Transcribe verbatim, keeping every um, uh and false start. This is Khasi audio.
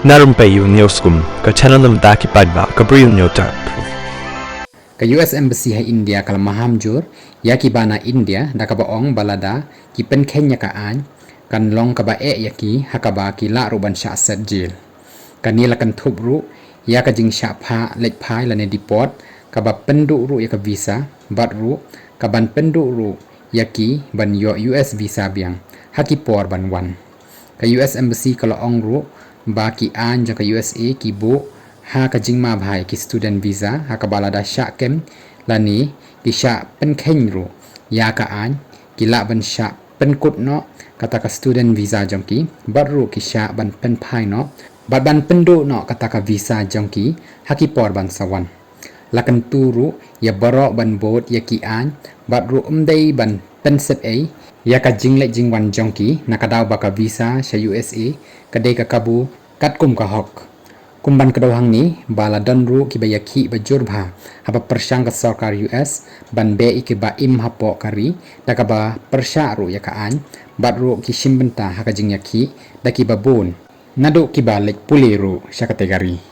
Na Rympei U News kum ka channel na bynta ki paidbah ka Bri U News Tap. Ka U S Embassy ha India ka la maham jur ïa ki ba na India da kaba ong ba lada ki pynkheiñ ïa ka aiñ kan long kaba eh ïa ki ha kaba ki lah ruh ban shah set jel. Kane la kynthup ruh ïa ka jingshah phah leit phai lane deport kaba pynduh ruh ïa ka visa bad ruh kaban pynduh ruh ïa ki ban ïoh U S visa biang ha ki por ban wan. Ka U S Embassy ka la ong ruh ba ki aiñ jong ka U S A ki buh ha ka jingma bha ïa ki student visa ha kaba lada shah kem lane ki shah pynkheiñ ruh ïa ka aiñ ki lah ban shah pynkut noh kata ka student visa jong ki bad ruh ki shah ban pynphai noh bad ban pynduh noh kata ka visa jong ki ha ki por ban sa wan. La kyntu ruh ïa baroh ban bud ïa ki aiñ bad ruh ym dei ban pynsep ei ïa ka jingleit jingwan jong ki na ka daw ba ka visa sha U S A ka dei ka kabu katkum ka hok. Kum ban kdew hangne ba la don ruh kiba ïakhih ba jur bha haba pyrshang ka sorkar U S ban beh ïa kiba im hapoh ka ri da kaba pyrshah ruh ïa ka aiñ bad ruh ki shim bynta ha ka jingïakhih da kiba bun naduh kiba leit pule ruh sha katei ka ri.